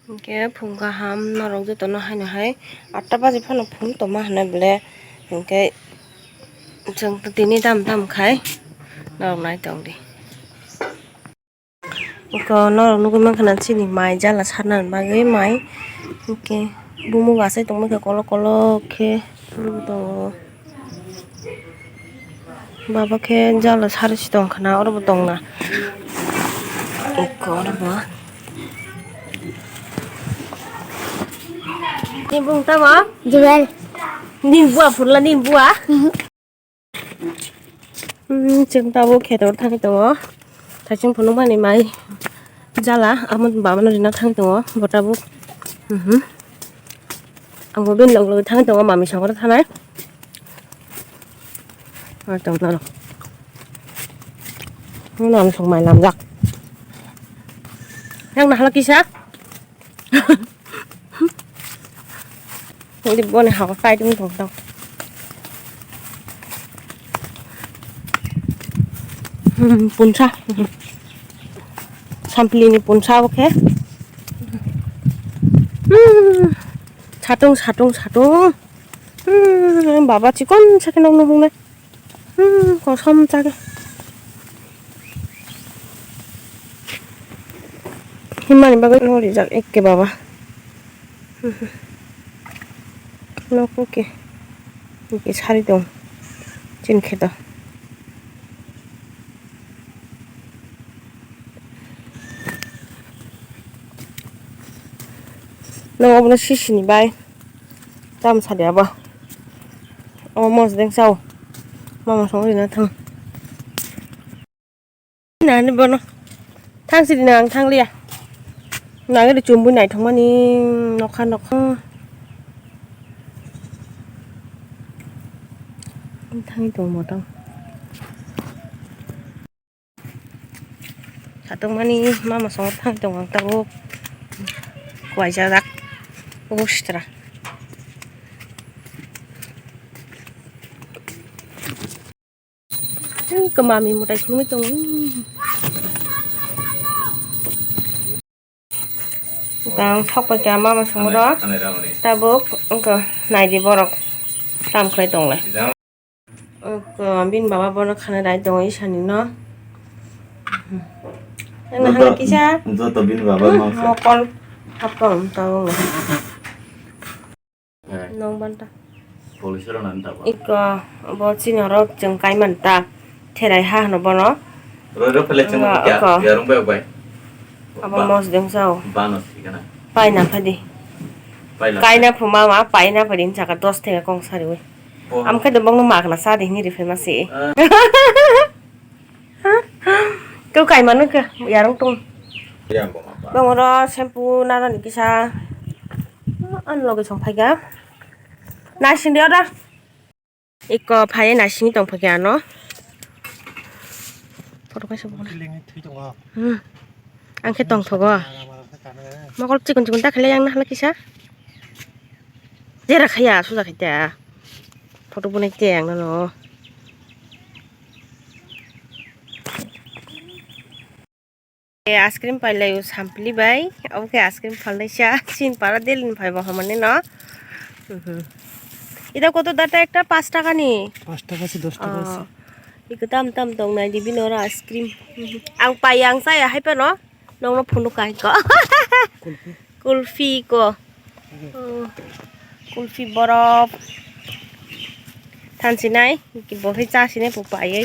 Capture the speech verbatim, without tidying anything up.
Hwnkhe phung kaham norok jotono haino hai atta baji phano phung tongma hwnwi bwle, hwnkhe chwng tini dam dam khai norok nai tongdi. Eko norok nugwi mankha na chini mai jala sarnani bagwi mai, hwnkhe bumung achai tongma khe kolok kolok khe nugwi tongo. Baba khe jala sari si tong khna, oro bo tong na. Eko oro bo. Ni bung tamo? Jewel. Ni bua phurla ni bua. Hmm, chwng tabuk kheto thangwi tongo. Thaising phunukmani mai jala, amo babano rina thangwi tongo, bo tabuk. Mhm. Ang bo bini log logwi thangwi tongo, mami songwra thanai. Aro tong tong. Ano ang song mai lamjak. Yang nahala kisa? Hindi boni hawa kai dum tong tong. Hmm, punsa. Sampli ni punsa oke. Hmm. Satung, satung, satung. Hmm, baba chikon sakin nong nong nai. Hmm, kosom chak. Himani bagwi no rijak ekke baba. Hmm. Nok oke. Oke sari dong. Chin kheto. Nang obono sisini bai. Tam sadi abo. Omo mosdeng sao. Mama song rina thang. Nani bono. Thang sidi nang thang liya. Nang ri chumbu nai thong mani nokha nokha. Thang tong motong. Satung mani mama song thang tong ang tabuk. Kuaijak. Ustra. Kemami mutai khulumwi tongo. Tang sok pai kha mama songro. Tabuk wngkha naidi borok tam khlai tonglai. Wngkha bini baba bono khana dai tongo isani no. Joto, kisa joto bini baba mokol hapkha wng tongo. Nong banta. Police rok nang tabo. Iko bo chini oro chwng kai manta. Therai ha hwno bono. Roi rok pele chwng. Iko. Yarung bai bai. Abo mosdeng sao. Bano sikana. Paina phadi. Paina. Kaina phuma ma paina phadi saka dos theka kong sariwi. Amkhe de bongno magna sa de hini rifai masi. Kau kai manu ke yarung tung. Bongoro shampoo nana ni kisa. An loge song phaiga. Naising de ora. Iko phai naising tong phaiga ano. Photo kaisa bongna. Hmm. Ang khe tong thogo. Mokol chikon chikon ta khlai yang na hala kisa. Jera khaya suja khaita. Photo bunai te ang no. Ice cream pailai o sampli bai. Oke ice cream palnai sa. Sin para delin phai bo hamani no. Ida koto data ekta pas taka ni. Pas taka se dos taka se. Iko tam tam tong nai di bino oro ice cream. Ang pai ang saya hai pa no. Nongno phunuk ka hiko. Kulfi. Kulfi ko. Kulfi borok. Thansinai, bo khe chasinai, bo paiwi.